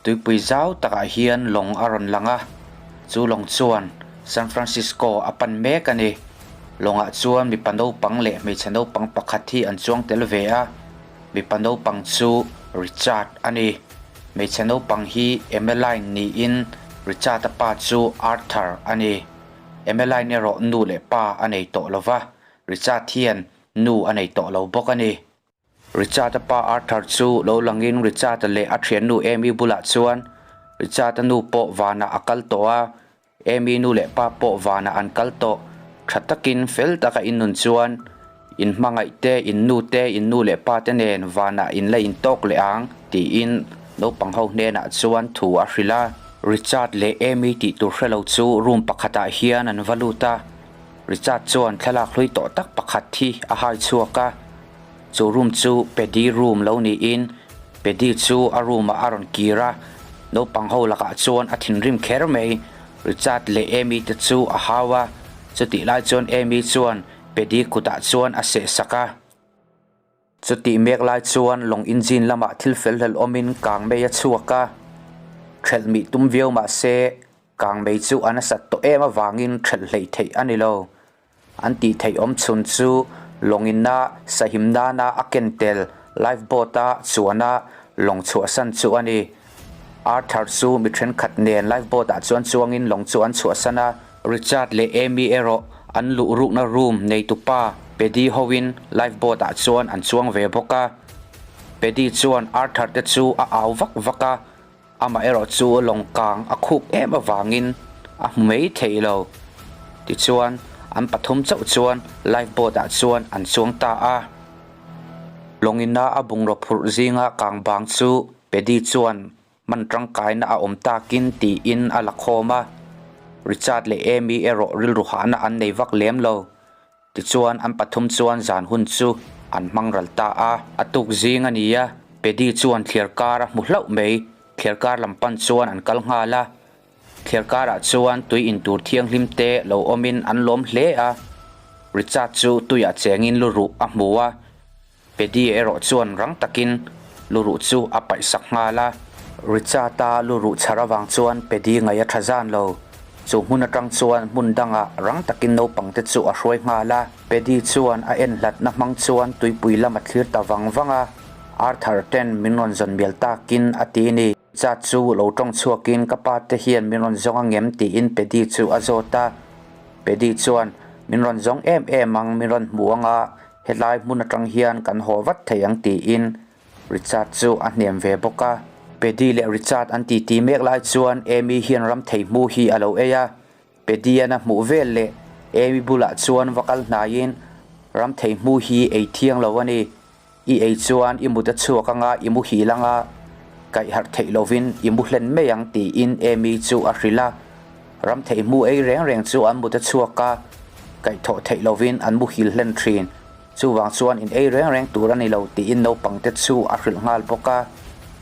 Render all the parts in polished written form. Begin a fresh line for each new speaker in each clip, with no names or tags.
Tuipui zau takah hian lawng a rawn lang a, chu lawng chuan San Francisco a pan mek a ni. Lawngah chuan mipa naupang leh hmeichhe naupang pakhat hi an chuang tel ve a, mipa naupang chu Richard a ni. Hmeichhe naupang hi Emmeline niin Richard-a pa chu Arthur a ni. Emmeline erawh nu leh pa a nei tawh lo va, Richard hian nu a nei tawh lo bawk a ni. Richard-a pa Arthur chu lo langin Richard-a leh a thiannu Amy bulah chuan Richard-a nu pawh vanah a kal tawh a, Amy nu leh pa pawh vanah an kal tawh. Tha takin fel taka in nun chuan in hmangaih te, in nu te, in nu leh pa te nen vanah in la intawk leh ang tiin naupang ho hnenah chuan thu a hrilh a. Richard leh Amy tih tur hrelo chu room pakhatah hian an va lut a, Richard chuan thlalak hlui tawh tak pakhat hi a hai chhuak a. Chu room chu Paddy room lo niin Paddy chu a room ah a rawn kir a, naupang ho lakah chuan a thinrim kher mai. Richard leh Amy te chu a hau a, chutih lai chuan Amy chuan Paddy kutah chuan a seh sak a. Chutih mek lai chuan lawng engine lamah thil fel hlel awmin kang mei a chhuak a, thelh mih tum viau mah se kang mei chu a nasat tawh em avangin thelh hleih theih a ni lo. An tih theih awm chhun chu lawngina sahim nana a ken tel life boat a chuana lawng chhuahsan chu a ni. Arthur chu mi thenkhat nen life boat ah chuan chuangin lawng chu an chhuahsan a. Richard leh Amy erawh an luh rukna room neitupa Paddy hoin life boat ah chuan an chuang ve bawk a. Paddy chuan Arthur te chu a au vak vak a, Amaherawh chu lawng kang a khuk em avangin a hmu mai thei lo. Tichuan, an pathum chauh chuan life boat ah chuan an chuang ta a. Lawngina a bungraw phurh zinga kang bang chu Paddy chuan hman tangkaina a awm takin tiin a la khawm a. Richard leh Amy erawh rilru hahna an nei vak lem lo. Tichuan, an pathum chuan zan hun chu an hmang ral ta a. A tuk zing a ni a, Paddy chuan thliar kar a hmu hlauh mai. Thliar kar lam pan chuan an kal nghal a. Thliar karah chuan tui in tur thianghlim te lo awmin an lawm hle a. Richard chu tuiah chengin lu ruh a hmu a. Paddy erawh chuan rang takin lu ruh chu a paih sak nghal a. Richard-a lu ruh chhar avang chuan Paddy ngaih a tha zan lo. Chu hmun atang chuan hmun dangah rang takin naupang te chu a hruai nghal a. Paddy chuan a en hlatna hmang chuan tuipui lam a thlir ta vang vang a, Arthur ten min rawn zawn mial takin a ti ni. Richard chu lo tawng chhuakin ka pa te hian min rawn zawng angem tiin Paddy chu a zawt a. Paddy chuan min rawn zawng em em ang, min rawn hmu anga Helai hmun atang hian kan haw vat thei ang tiin Richard chu a hnem ve bawk a. Paddy leh Richard an titi mek lai chuan Amy hian ram thei hmu hi a lo ei a. Paddy-an a hmuh vel leh Amy bulah chuan va kal hnaiin ram thei hmu hi ei thiang lo a ni. I ei chuan i mut a chhuak anga i muhil anga kaih harh theih lovin i mu hlen mai ang tiin Amy chu a hrilh a. Ram theih hmu ei reng reng chu an mut a chhuak a, kaihthawh theih lovin an muhil hlen thin. Chuvang chuan in ei reng reng tur a ni lo tiin naupangte chu a hrilh nghal bawk a.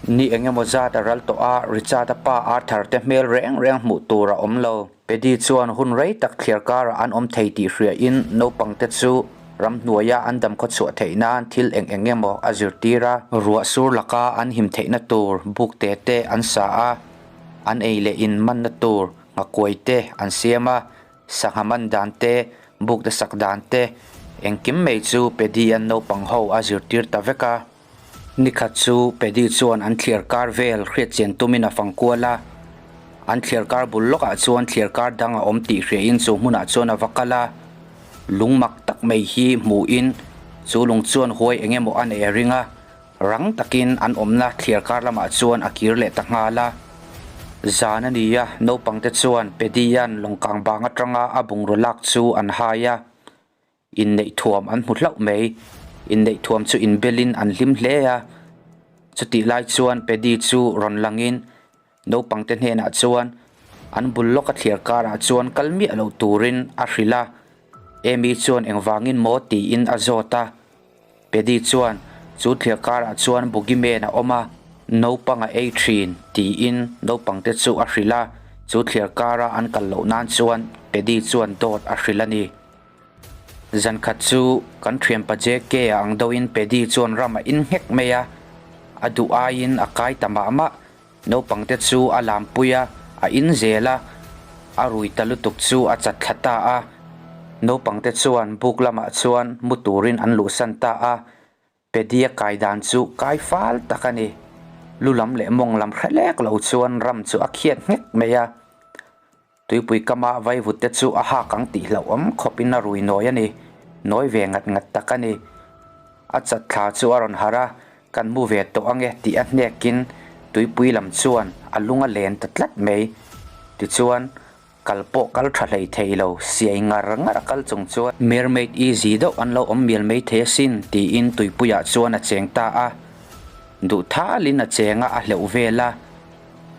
Ni eng emaw zat a ral tawh a, Richard-a pa Arthur te hmel reng reng hmuh tur a awm lo. Paddy chuan hun rei tak thliar karah an awm thei tih hriain naupangte chu ramhnuaia an dam khawchhuah theih nan thil eng eng emaw a zirtir a. Ruah sur laka an him theihna tur buk te te an sa a. An ei leh in manna tur nghakuai te an siam a, sangha man dan te, buk te sak dan te, engkim mai chu Paddy an naupang ho a zirtir ta vek a. Nikhat chu Paddy chuan an thliar kar vel hriat chian tumin a fang kual a, an thliar kar bul lawkah chuan thliar kar dang a awm tih hriain chu hmunah chuan a va kal a, lung mak tak mai hi hmuhin chu lung chuan huai eng emaw a nei a ring a. Rang takin an awmna thliar kar lamah chuan a kir leh ta nghal a. Zan a ni a, naupangte chuan Paddy-a'n lawngkang bang atanga a bungraw lak chu an hai a. Inneih thuam an hmu hlauh mai. Inneih thuam chu inbelin an hlim hle a. Chutih lai chuan Paddy chu rawn langin naupangte hnenah chuan an bul lawka thliar karah chuan kal miah lo turin a hrilh a. Amy chuan engvangin maw tiin a zawt a. Paddy chuan, Chu thliar karah chuan Bogeyman a awm a, naupang a ei thin, tiin naupangte chu a hrilh a. Chu thliar kara an kal loh nan chuan Paddy chuan dawt a hrilh a ni. Zankhat chu kan thianpa JK a ang deuhin Paddy chuan ram a in nghek mai a, a duh aiin a kai ta mah mah. Naupangte chu a lampui a, a in zel a, a rui ta lutuk chu a chat thla ta a. Naupangte chuan buk lamah chuan mu turin an luhsan ta a, Paddy-a kai dan chu kai fal tak a ni. Lu lam leh mawng lam hre lek lo chuan ram chu a khiat nghek mai a. Tuipui kama vaivut te chu a hak ang tih hlauhawm khawpin a rui nawi a ni. Nawi ve ngat ngat tak a ni. A chat thla chu a rawn harh a, kan mu ve tawh ange tih a hnekin tuipui lam chuan a lung a len ta tlat mai. Tichuan, kal pawh kal tha hlei thei lo, siai ngar ngar a kal chung chuan Mermaid easy deuh an lo awm mial mai thei asin tiin tuipuiah chuan a cheng ta a. Duh thalin a cheng a, a hleuh vel a.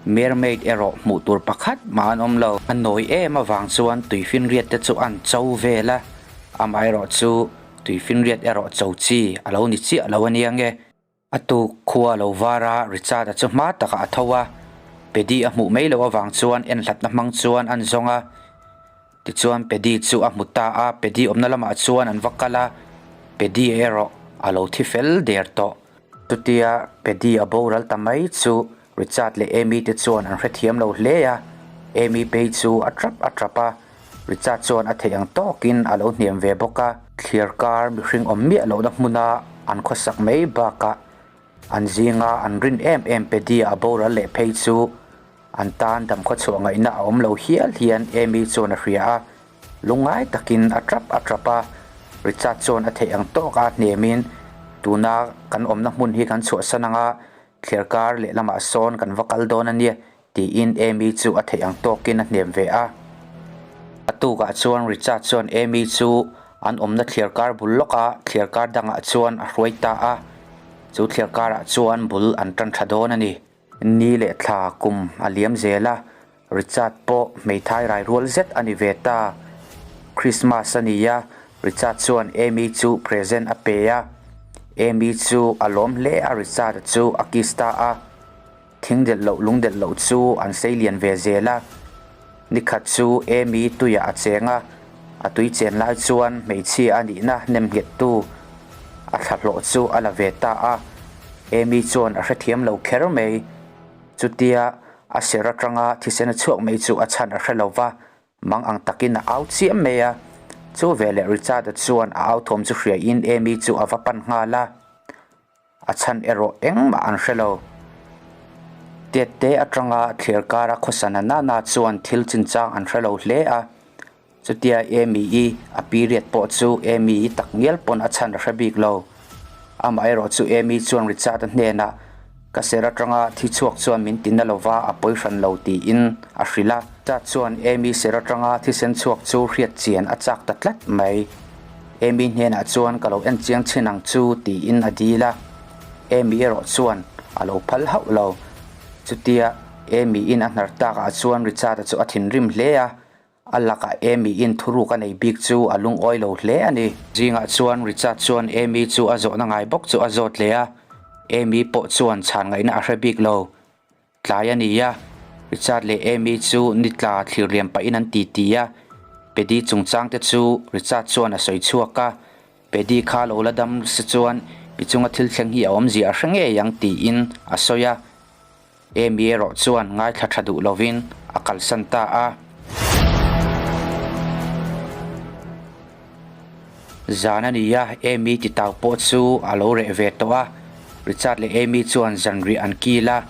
Mermaid erawh hmuh tur pakhat mah an awm lo. A nawi em avang chuan tuifinriat te chu an cho vel a, amaherawh chu tuifinriat erawh cho chi a lo ni chiah lo a nia nge. A tuk khua lo var a, Richard-a chu hma takah a tho a, Paddy a hmuh mai loh avang chuan enhlatna hmang chuan an zawng a. Tichuan Paddy chu a hmu ta a, Paddy awmna lamah chuan an va kal a, Paddy erawh a lo thi fel der tawh. Chutia Paddy a boral ta mai chu Richard leh Amy te chuan an hrethiam lo hle a, Amy phei chu a tap a tap a, Richard chuan a theih ang tawkin a lo hniam ve bawk a. Thliar kar mihring awm miah lohna hmuna an khawsak mai bakah an zinga an rin em em Paddy a boral leh phei chu An tan damkhaw chhuah ngaihna a awm lo hial hian Amy chuan a hria a, lungngai takin a tap a tap a. Richard chuan a theih ang tawk a hnemin, Tuna kan awmna hmun hi kan chhuahsan anga thliar kar lehlamah sawn kan va kal dawn a nia, tiin Amy chu a theih ang tawkin a hnem ve a. A tukah chuan Richard chuan Amy chu an awmna thliar kar bul lawka thliar kar dangah chuan a hruai ta a, chu thliar karah chuan bul an tan tha dawn a ni. Ni leh thla kum a liam zel a, Richard pawh hmeithai rai rual zet a ni ve ta. Christmas a ni a, Richard chuan Amy chu present a pe a. Amy chu a lawm hle a, Richard-a chu a kiss ta a. Thing delh loh lung delh loh chu an sei lian ve zel a. Nikhat chu Amy tuiah a cheng a, a tui chen lai chuan hmeichhia a nihna nem nghettu a thla hlawh chu a la ve ta a. Amy chuan a hrethiam lo kher mai. Chutia a ser atanga thisen a chhuak mai chu a chhan a hre lo va, mang ang takin a au chiam mai a. Chu veleh Richard-a chuan a au thawm chu hriain Amy chu a va pan nghal a. A chhan erawh engmah an hre lo. Tette atanga thlir kara khawsa na nana chuan thil chinchang an hre lo hle a. Chutia Amy-i a period pawh chu Amy-i tak ngial pawn a chhan a hre bik lo. Amaherawh chu Amy chuan Richard-a hnenah, Ka ser atanga thi chhuak chuan min ti na lova a pawi hran lo tiin a hrilh a. Richard chuan Amy ser atanga thisen chhuak chu hriat chian a chak ta tlat mai. Amy hnenah chuan ka lo en chiang chhin ang chu tiin a dil a, Amy erawh chuan a lo phal hauh lo. Chutia Amy in a hnar takah chuan Richard-a chu a thinrim hle a, a lakah Amy in thuruk a nei bik chu a lungawi lo hle a ni. Zingah chuan Richard chuan Amy chu a zawhna ngai bawk chu a zawt leh a, Amy pawh chuan chhan ngaihna a hre bik lo. Tlai a ni a, Richard leh Amy chu ni tla thlir liam pahin an ti ti a, Paddy chungchang te chu Richard chuan a sawi chhuak a, Paddy kha lo la dam se chuan i chunga thil thleng hi a awmzia a hre ngei ang tiin a sawi a, Amy erawh chuan ngaithla tha duh lovin a kalsan ta a. Zan a ni a, Amy titau pawh chu a lo reh ve tawh a. Richard leh Amy chuan zanriah an kil a,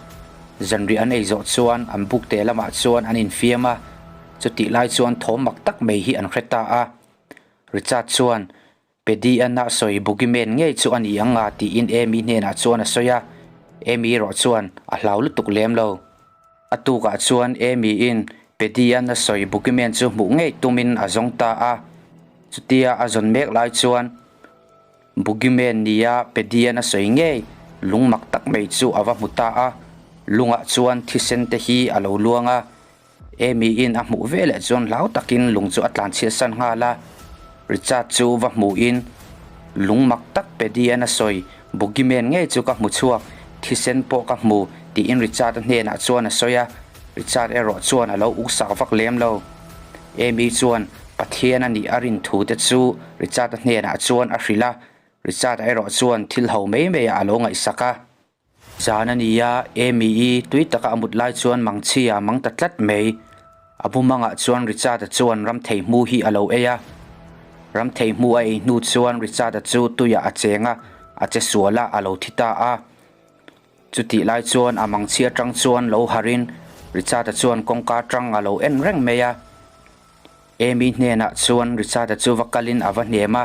zanriah an ei zawh chuan an bukte lamah chuan an infiam a, chutih lai chuan thawm mak tak mai hi an hre ta a. Richard chuan, Paddy-a na sawi Boogeyman ngei chu a ni ang a tiin Amy hnenah chuan a sawi a, Amy erawh chuan a hlau lutuk lem lo. A tukah chuan Amy-in Paddy-a na sawi Boogeyman chu hmuh ngei tumin a zawng ta a, chutia a zawn mek lai chuan Boogeyman nia Paddy-a na sawi ngei lung mak tak mai chu a va hmu ta a, lungah chuan thisen te hi a lo luang a, Amy-in a hmuh veleh chuan hlau takin lung chu a tlanchhiatsan nghal a, Richard chu va hmuhin, Lung mak tak Paddy-a'n a sawi, Boogeyman ngei chu ka hmu chhuak, thisen pawh ka hmu, tiin Richard-a hnenah chuan a sawi a, Richard erawh chuan a lo uksak vak lem lo. Amy chuan Pathian a nih a rin thu te chu Richard-a hnenah chuan a hrilh a, Richard-a erawh chuan thil ho mai maiah a lo ngaihsak a. Zan a ni a, Amy-i tui taka a mut lai chuan mangchhia a mang ta tlat mai. A bumangah chuan Richard-a chuan ramtheihmu hi a lo ei a. Ramtheihmu a ei hnu chuan Richard-a chu tuiah a cheng a, a che sual a, a lo thi ta a. Chutih lai chuan a mangchhia atang chuan lo harhin Richard-a chuan kawngka atang a lo en reng mai a. Amy hnenah chuan Richard-a chu va kalin a va hnem a.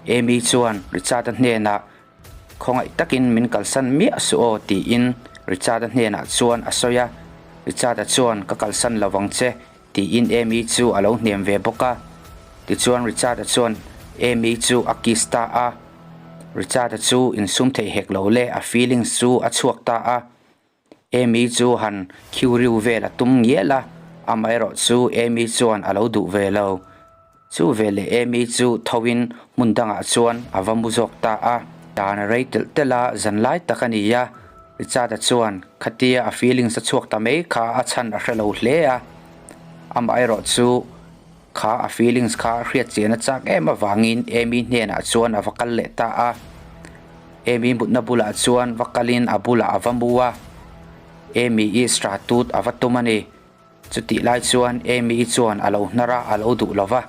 Amy chuan Richard-a hnenah, Khawngaih takin min kalsan miah suh aw tiin Richard-a hnenah chuan a sawi a. Richard-a chuan Ka kalsan lo vang che tiin Amy chu a lo hnem ve bawk a. Tichuan Richard-a chuan Amy chu a kiss ta a. Richard-a chu insum theih hek lo le a feelings chu a chhuak ta a. Amy chu han khiu riu vel a tum ngial a, amaherawh chu Amy chuan a lo duh ve lo. Chu veleh Amy chu thoin hmun dangah chuan a va mu zawk ta a. Dan a rei telh telh a, zan lai tak a ni a. Richard-a chuan khatia a feelings a chhuak ta mai kha a chhan a hre lo hle a. Amaherawh chu kha a feelings kha hriat chian a chak em avangin Amy hnenah chuan a va kal leh ta a. Amy mutna bulah chuan va kalin a bulah a va mu a. Amy-i stratut a va tum a ni. Chutih lai chuan Amy-i chuan a lo hnar a, a lo duh lo va.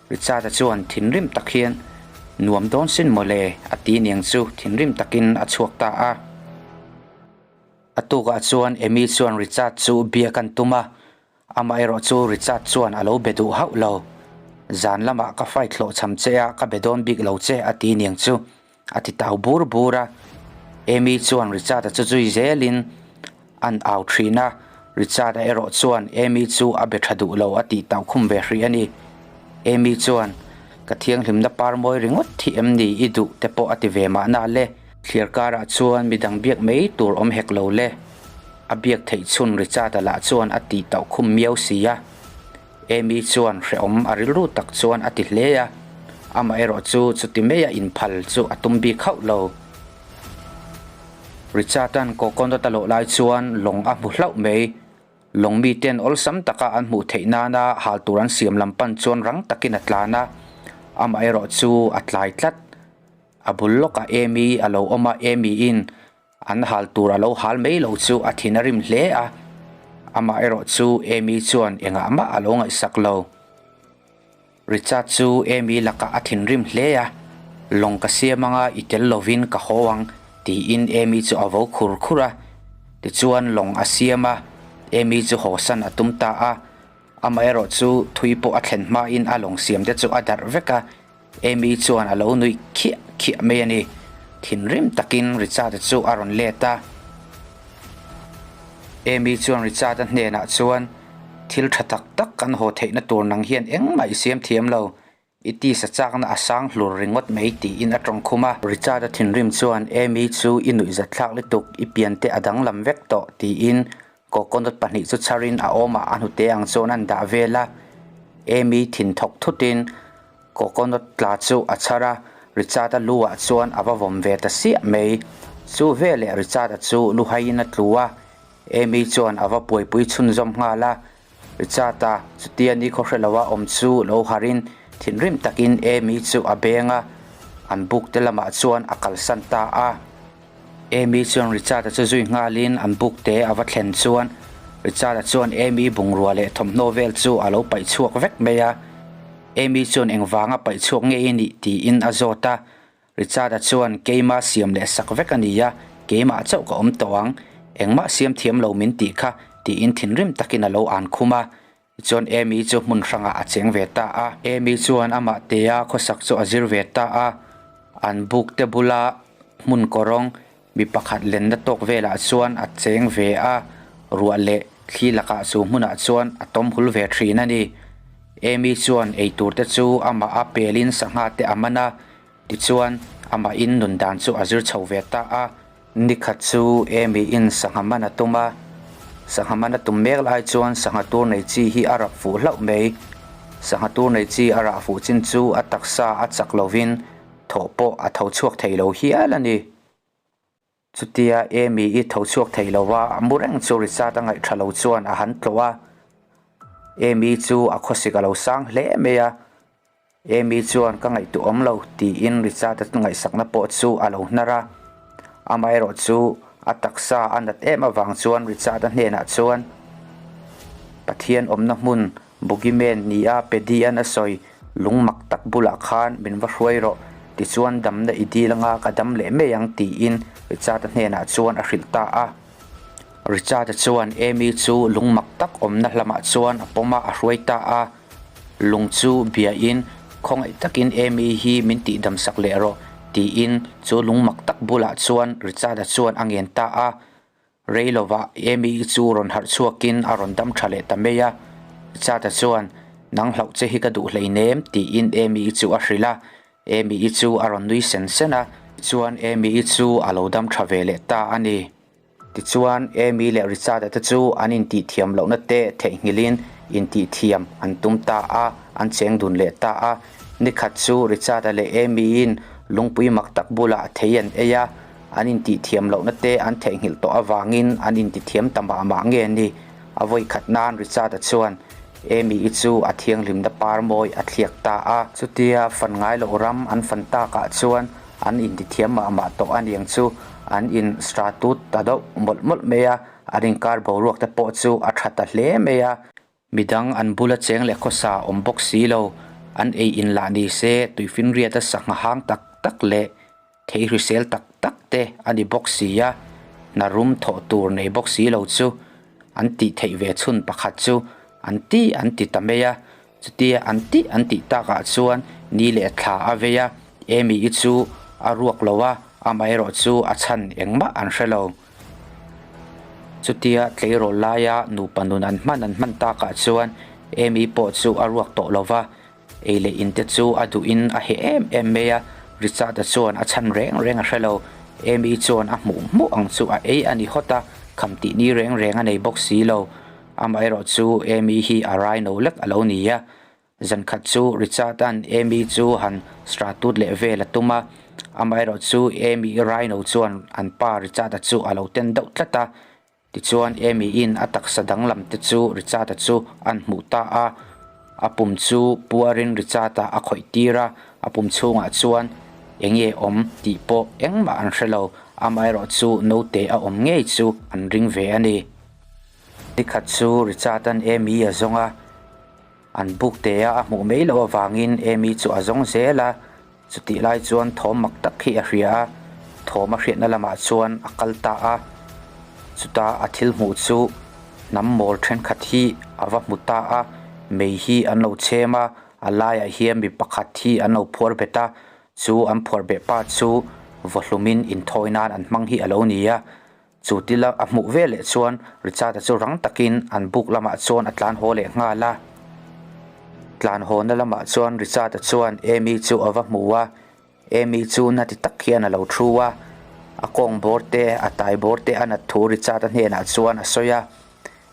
Richard-a chuan thinrim tak hian, Nuam dawn sin mawle, a ti niang chu thinrim takin a chhuak ta a. A tukah chuan Amy chuan Richard chu biak an tum a, amaherawh chu Richard chuan a lo be duh hauh lo. Zan lamah ka fight hlawhchham che a, ka be dawn bik lo che, a ti niang chu. A ti tau bur bur a, Amy chuan Richard-a chu zui zelin an au thin a, Richard-a erawh chuan Amy chu a be tha duh lo a tih tau khum ve hrih a ni. Amy chuan, Ka thianghlimna par mawi ringawt thi em ni i duh te pawh a ti ve mahna le. Thliar karah chuan midang biak mai tur awm hek lo le. A biak theih chhun Richard-a lah chuan a tih tauh khum miau si a. Amy chuan hrehawm a rilru tak chuan a ti hle a, amaherawh chu chuti maia inphal chu a tum bik hauh lo. Richard-a'n coconut a lawh lai chuan lawng a hmu hlauh mai. Lawng mite'n awlsam taka an hmuh theih nana hal tur an siam lam pan chuan rang takin a tlan a, amaherawh chu a tlai tlat. A bul lawkah Amy a lo awm a, Amy-in An hal tur a lo hal mai lo chu a thin a rim hle a, amah erawh chu Amy chuan engah mah a lo ngaihsak lo. Richard chu Amy lakah a thinrim hle a, Lawng ka siam anga i tel lovin ka haw ang, tiin Amy chu a vo khur khur a. Tichuan lawng a siam a, Amy chu hawsan a tum ta a. Amaherawh chu thui pawh a thlen hmain a lawng siam te chu a darh vek a, Amy chuan a lo nuih khiah khiah mai a ni. Thinrim takin Richard-a chu a rawn let a. Amy chuan Richard-a hnenah chuan, Thil tha tak tak kan haw theihna tur nang hian engmah i siam thiam lo. I tisa chakna a sang hlur ringawt mai tiin a tawng khum a. Richard-a thinrim chuan Amy chu i nuihzat thlak lutuk, i piante a danglam vek tawh tiin coconut pahnih chu chharin a awmah a hnute ang chuan an dah vel a. Amy thin thawk thutin coconut tla chu a chhar a, Richard-a lu ah chuan a va vawm ve ta siah mai. Chu veleh Richard-a chu lu haiin a tlu a, Amy chuan a va buaipui chhunzawm nghal a. Richard-a chutia ni khaw hre loa awm chu lo harin thinrim takin Amy chu a beng a, an buk te lamah chuan a kalsan ta a. Amy chuan Richard-a chu zui nghalin an buk te a va thlen chuan Richard-a chuan Amy bungrua leh thawmhnaw vel chu a lo paih chhuak vek mai a. Amy chuan engvanga paih chhuak nge i nih tiin a zawt a. Richard-a chuan keima siam leh sak vek a ni a, keimah chauh ka awm tawh ang, engmah siam thiam lo min tih kha, tiin thinrim takin a lo an khum a. Tichuan Amy chu hmun hrangah a cheng ve ta a. Amy chuan amah tea khawsak chu a zir ve ta a, an buk te bula hmun kawrawng mi pakhat lenna tawk velah chuan a cheng ve a, ruah leh thli lakah chu hmunah chuan a tawm hul ve thin a ni. Amy chuan eitur te chu amah a pelin sangha te a man a, tichuan amahin nun dan chu a zir chho ve ta a. Nikhat chu Amy in sangha man a tum a, sangha man a tum mek lai chuan sangha tur nei chi hi a rap fuh hlauh mai. Sangha tur nei chi a rah fuh chin chu a taksa a chak lovin thawh pawh a tho chhuak thei lo hial a ni. Chutia Amy i tho chhuak thei lo a, a mu reng chu Richard a ngaih tha lo chuan a han tlawh a. Amy chu a khawsik a lo sang hle mai a, Amy chuan ka ngaihtuah awm lo tiin Richard-a ngaihsakna pawh chu a lo hnar a. Amaherawh chu. A taksa a nat em avang chuan Richard-a hnenah chuan Pathian awmna hmun Bogeyman nia Paddy-a'n a sawi lung mak tak bulah khan min va hruai rawh, tichuan damna i dil anga ka dam leh mai ang tiin Richard-a hnenah chuan a hrilh ta a. Richard-a chuan Amy chu lung mak tak awmna hlamah chuan a pawm a, a hruai ta a. Lung chu biain khawngaih takin Amy hi min tihdam sak leh rawh tiin chu lung mak tak bulah chuan Richard-a chuan a ngen ta a. Rei lovah Amy chu rawn harh chhuakin a rawn dam tha leh ta mai a. Richard-a chuan, Nang hlauh che hi ka duh hleinem tiin Amy chu a hrilh a. Amy chu a rawn nui sen sen a. Chuan Amy chu a lo dam tha ve leh ta a ni. Tichuan, Amy leh Richard-a te chu an intihthiam lohna te theihnghilhin intihthiam an tum ta a, an cheng dun leh ta a. Nikhat chu Richard-a leh Amy-in lungpui mak tak bulah thei an ei a, an intihthiam lohna te an theihnghilh tawh avangin an intithiam ta mah mah nge ni? A vawikhat nan Richard-a chuan Amy-i chu a thianghlimna par mawi a thliak ta a. Chutia fan ngai loh ram an fan takah chuan an intithiam mah mah tawh a niang chu an in stratut ta deuh mawlh mawlh mai a, an inkar boruak te pawh chu a tha ta hle mai a. Midang an bula cheng leh khawsa awm bawk si lo, an ei in lah ni se tuifinriata sangha hang tak tak leh thei hrisel tak tak te a ni bawk si a, hna rum thawh tur nei bawk si lo chu an tih theih ve chhun pakhat chu an ti an ti ta mai a. Chutia an tih an tih takah chuan ni leh thla a vei a, Amy-i chu a ruak lo a, amaherawh chu a chhan engmah an hre lo. Chutia tleirawl laia nupa nun an hman an hman takah chuan Amy pawh chu a ruak tawh lo va, ei leh in te chu a duhin a heh em em mai a, Richard-a chuan a chhan reng reng a hre lo. Amy chuan a hmuh hmuh ang chu a ei a ni hawt a, kham tih ni reng reng a nei bawk si lo. Amaherawh chu Amy hi a rai no lek a lo ni a, zan khat chu Richard-a'n Amy chu han stratut leh vel a tum a, amaherawh chu Amy rai no chuan an pa Richard-a chu a lo ten deuh tlat a, tichuan Amy-in a taksa danglam te chu Richard-a chu a'n hmuh ta a, a pum chu puarin Richard-a a khawih tir a, a pum chhungah chuan eng nge awm tih pawh engmah an hre lo, amaherawh chu naute a awm ngei chu an ring ve a ni. Nikhat chu Richard-a'n Amy a zawng a, an buk te a a hmuh mai loh avangin Amy chu a zawng zel a, chutih lai chuan thawm mak tak hi a hria a, thawm a hriatna lamah chuan a kal ta a, chuta a thil hmuh chu hnam mawl thenkhat hi a va hmu ta a, mei hi an lo chhem a, a laiah hian mi pakhat hi an lo phuar bet a, chu an phuar beh pa chu vawhlumin inthawi nan an hmang hi a lo ni a. Chu tila a hmuh ve leh chuan Richard-a chu rang takin an buk lamah chuan a tlan haw leh nghal a. Tlan hawna lamah chuan Richard-a chuan Amy chu a va hmu a, Amy chu na ti tak hian a lo thu a. A kawng bawr te, a tai bawr te a nat thu Richard-a hnenah chuan a sawi a.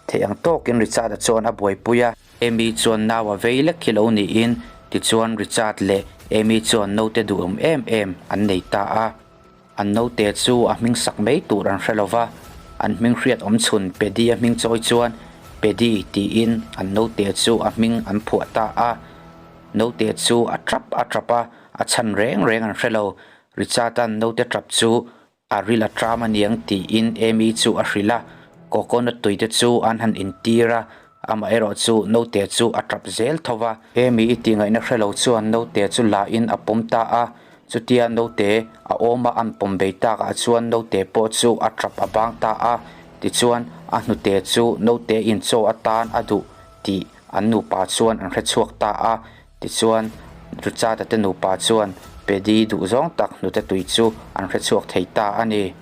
Theih ang tawkin Richard-a chuan a buaipui a. Amy chuan nau a vei lek hi lo niin, tichuan Richard leh Amy chuan naute duhawm em em an nei ta a. An naute chu a hming sak mai tur an hre lo va, an hming hriat awm chhun Paddy a hming chawi chuan Paddy tiin an naute chu a hming an phuah ta a. Naute chu a tap a tap a, a chhan reng reng an hre lo. Richard-a'n naute tap chu a ril a ṭam aniang tiin Amy chu a hrilh a, coconut tui te chu an han intir a, Amaherawh chu naute chu a tap zel tho va. Amy i tih ngaihna hre lo chuan naute chu la in a pawm ta a, chutia naute a awm a an pawm bei tak ah chuan naute pawh chu a tap a bang ta a, tichuan a hnute chu naute in chaw atan a duh tih an nupa chuan an hre chhuak ta a, tichuan Richard-a te nupa chuan Paddy duhzawng tak hnute tui chu an hre chhuak thei ta a ni.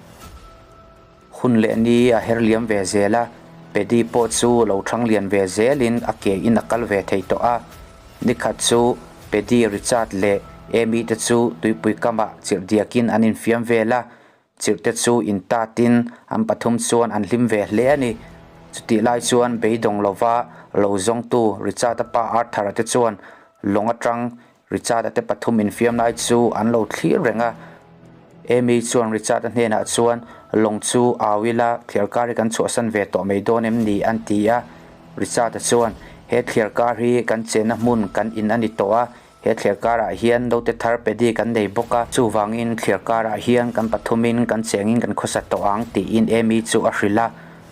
Hun leh ni a her liam ve zel a, Paddy pawh chu lo thang lian ve zelin a ke in a kal ve thei tawh a. Nikhat chu Paddy, Richard leh Amy te chu tuipui kamah chirh diakin an infiam vel a, chirh te chu intatin an pathum chuan an hlim ve hle a ni. Chutih lai chuan beidawng lova lo zawngtu Richard-a pa Arthur-a te chuan lawng atang Richard-a te pathum infiam lai chu an lo thlir reng a. Amy chuan Richard-a hnenah chuan, Lawng chu au ila, thliarkar hi kan chhuahsan ve tawh mai dawn em ni? an ti a. Richard-a chuan, He thliarkar hi kan chenna hmun kan in a ni tawh a, He thliar karah hian naute thar Paddy kan nei bawk a, chuvangin thliar karah hian kan pathumin kan chengin kan khawsa tawh ang tiin Amy chu a hrilh a,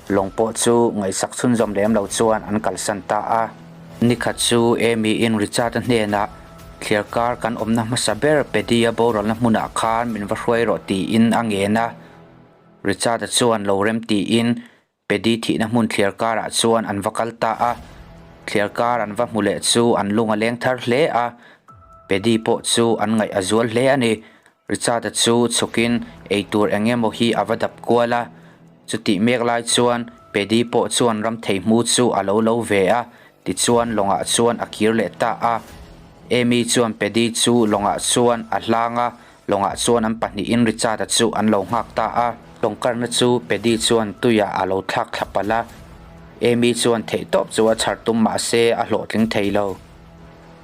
lawng pawh chu ngaihsak chhunzawm lem lo chuan an kalsan ta a. Nikhat chu Amy-in Richard-a hnenah thliar kar kan awmna hmasa ber Paddy-a boralna hmunah khan min va hruai rawh tiin a ngen a, Richard-a chuan lo rem tiin Paddy thihna hmun thliar karah chuan an va kal ta a, thliar kar an va hmu leh chu an lung a leng thar hle a, Paddy pawh chu an ngaih a zual hle a ni. Richard-a chu chhukin eitur eng emaw hi a va dap kual a, chutih mek lai chuan Paddy pawh chuan ram theihmu chu a lo lo ve a, tichuan lawngah chuan a kir leh ta a. Amy chuan Paddy chu lawngah chuan a hlang a, Lawngah chuan an pahnihin Richard-a chu an lo nghak ta a. Lawng karna chu Paddy chuan tuiah a lo thlak thla palh a. Amy chuan theihtawp chu a chhar tum mah se a hlawhtling thei lo.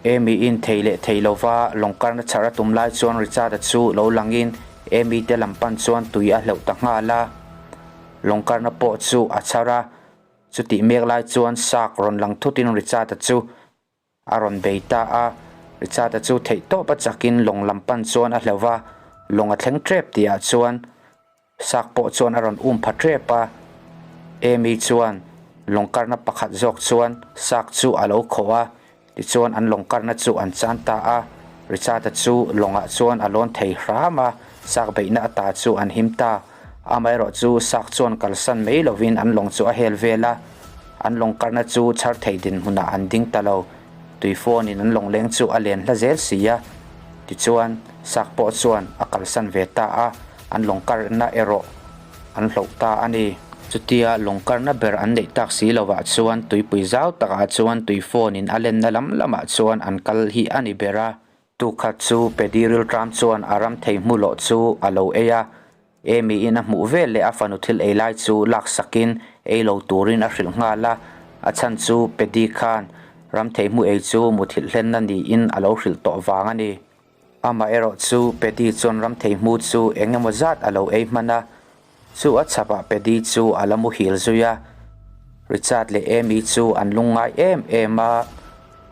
Amy-in thei leh thei lova lawng karna chhar a tum lai chuan Richard-a chu lo langin Amy te lam pan chuan tui a hleuh ta nghal a. Lawng karna pawh chu a chhar a. Chutih mek lai chuan shark rawn lang thutin Richard-a chu A rawn bei ta a, Richard-a chu theihtawp a chakin lawng lam pan chuan a hleuh va, lawng a thleng tep tihah chuan Sak pawh chuan a rawn um pha tep a. Amy chuan lawng karna pakhat zawk chuan Sak chu a lo khawh a, tichuan an lawng karna chu an chan ta a. Richard-a chu lawngah chuan a lawn thei hram a, Sak beihna ata chu an him ta. Amaherawh chu Sak chuan kalsan mai lovin an lawng chu a hel vel a. An lawng karna chu chhar thei dinhmunah an ding ta lo. Tui phone in an lawng leng chu a len hla zel si a. Tichuan, Sak pawh chuan a kalsan ve ta a, an lawng karna erawh an hloh ta a ni. Chutia lawng karna ber an neih tak si lovah chuan tuipui zau takah chuan tui phone in a lenna lam lamah chuan an kal hi a ni ber a. Tukhat chu Paddy rilṭam chuan a ram thei hmu loh chu a lo ei a. Amy-in a hmuh vel leh a fanu thil ei lai chu laksakin ei lo turin a hrilh nghal a, a chhan chu Paddy khan ram thei hmu ei chu muthilh hlenna niin a lo hrilh tawh vang a ni. Amaherawh chu Paddy chuan ram thei hmu chu eng emaw zat a lo ei hman a, Chu a chhapah Paddy chu a la muhil zui a, Richard leh Amy chu an lungngai em em a,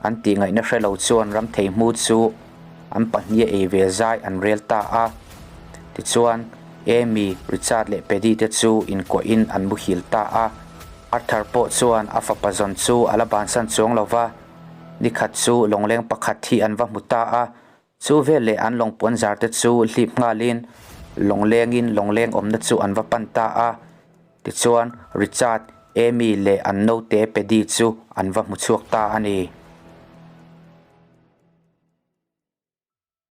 an tihngaihna hre lo chuan Ramthei hmu chu an pahnih a ei ve zai an rel ta a. Tichuan, Amy, Richard leh Paddy te chu inkuahin an muhil ta a. Arthur pawh chuan a fapa zawn chu a la bansan chuang lo va, nikhat chu lawngleng pakhat hi an va hmu ta a, Chu veleh an lawng puan zar te chu hlip nghalin lawnglengin lawngleng awmna chu an va pan ta a. Tichuan Richard, Amy leh an naute Paddy chu an va hmu chhuak ta a ni.